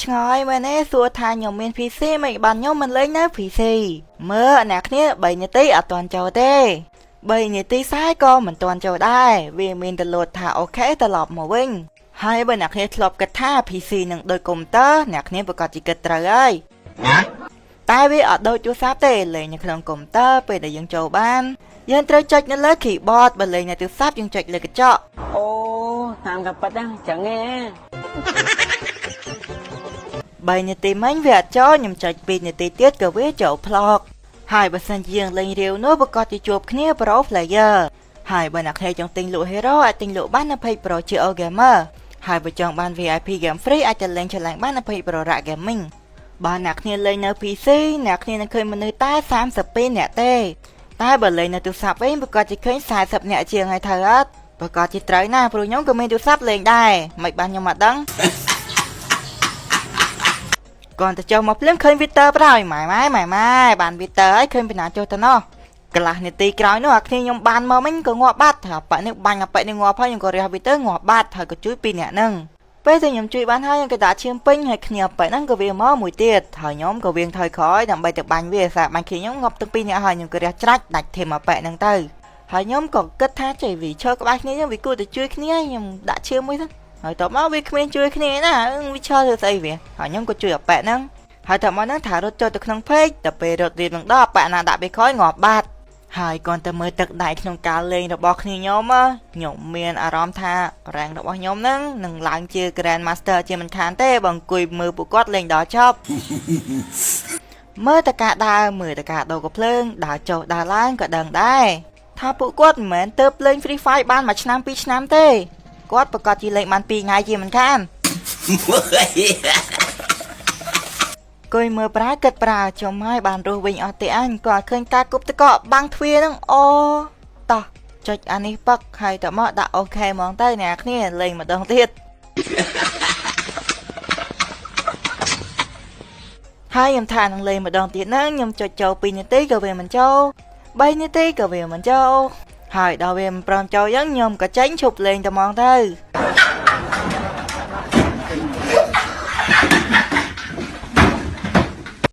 ឆ្ងល់មែនទេសួរថាខ្ញុំមាន PC មិនបានខ្ញុំមិនលេងនៅ PC មើលអ្នកគ្នា3នាទីអត់ទាន់ចូលទេ3នាទី40ក៏មិនទាន់ចូលដែរវាមានតែលោតថា OK ត្រឡប់មកវិញហើយបើអ្នកគ្នាធ្លាប់គិតថា PC នឹងដូចកុំព្យូទ័រអ្នកគ្នាប្រកាសជាគិតត្រូវហើយតែវាអត់ដូចទូរស័ព្ទទេលេងនៅក្នុងកុំព្យូទ័រពេលដែលយើងចូលបានយើងត្រូវចុចនៅលើ keyboard បើលេងនៅទូរស័ព្ទយើងចុចលើកញ្ចក់ អូតាមក៏ប៉ិតហ្នឹងចឹងឯង 3នាទីមិញវាអត់ចូលខ្ញុំចុច2នាទីទៀតក៏វាចូលផ្លកហើយបើសិនជាយើងលេងរាវនោះប្រកាសជាជួបគ្នា Pro Player ហើយបើអ្នកគ្នាចង់ទិញលក់ Hero អាចទិញលក់បាននៅ Page Pro ជា O Gamer ហើយបើចង់បាន VIP Game Free អាចទៅលេងឆ្លាញ់បាននៅ Page Pro Rak Gaming បើអ្នកគ្នាលេងនៅ PC អ្នកគ្នានឹងឃើញមនុស្សតែ32នាក់ទេតែបើលេងនៅទូរស័ព្ទវិញប្រកាសជាឃើញ40នាក់ជាងហើយត្រូវអត់ប្រកាសជាត្រូវណាស់ព្រោះខ្ញុំក៏មានទូរស័ព្ទលេងដែរមិនបានខ្ញុំអត់ដឹងគាត់ទៅចុះមកភ្លាមឃើញវីទ័រប្រហើយម៉ែម៉ែម៉ែម៉ែបានវីទ័រហើយឃើញពីណាចុះទៅណោះកន្លះនាទីក្រោយនោះអាគ្នាខ្ញុំបានមកមិញក៏ងាប់បាត់ថាប៉នេះបាញ់អាប៉នេះងាប់ហើយខ្ញុំក៏រះវីទ័រងាប់បាត់ហើយក៏ជួយពីរនាក់ហ្នឹងពេលដែលខ្ញុំជួយបានហើយខ្ញុំក៏ដាក់ឈាមពេញហើយគ្នាប៉ហ្នឹងក៏វាមកមួយទៀតហើយខ្ញុំក៏វៀងថយក្រោយដើម្បីទៅបាញ់វាសាបាញ់គ្នាខ្ញុំងាប់ទាំងពីរនាក់ហើយខ្ញុំក៏រះច្រាច់ដាច់ធេមអាប៉ហ្នឹងទៅហើយខ្ញុំក៏គិតថាចេះវាឈើក្បែរគ្នាខ្ញុំវាគួរតែជួយគ្នាខ្ញុំដាក់ឈាមមួយទៅហើយតបមកវាគ្មានជួយគ្នាណាវាឈើធ្វើស្អីវាហើយខ្ញុំក៏ជួយអាប៉ហ្នឹងហើយតបមកហ្នឹងថារត់ចូលទៅក្នុងពេកតែពេលរត់រៀបនឹងដល់អាប៉ណាដាក់វាក្រោយងាប់បាត់ហើយគាត់ទៅមើលទឹកដៃក្នុងការលេងរបស់គ្នាខ្ញុំខ្ញុំមានអារម្មណ៍ថា rank របស់ខ្ញុំហ្នឹងនឹងឡើងជា Grand Master ជាមិនខានទេបើអង្គុយមើលពួកគាត់លេងដល់ចប់មើលតការដើរមើលតការដូរកំភ្លើងដើរចុះដើរឡើងក៏ដឹងដែរថាពួកគាត់មិនមែនទៅលេង Free Fire បានមួយឆ្នាំពីរឆ្នាំទេគាត់ប្រកាសជាលេងបាន2ថ្ងៃជាមិនខានគួយមើលប្រាគិតប្រាចុំហើយបានរស់វិញអស់ទេអញគាត់ឃើញការគប់តកបាំងទ្វារហ្នឹងអូតោះចុចអានេះពឹកហើយតមកដាក់អូខេហ្មងទៅអ្នកគ្នាលេងម្ដងទៀតហើយខ្ញុំថានឹងលេងម្ដងទៀតហ្នឹងខ្ញុំចុចចូល2នាទីក៏វាមិនចូល3នាទីក៏វាមិនចូលហើយដល់វាមិនព្រមចូលអញ្ចឹងខ្ញុំក៏ចេញឈប់លេងតែហ្មងទៅ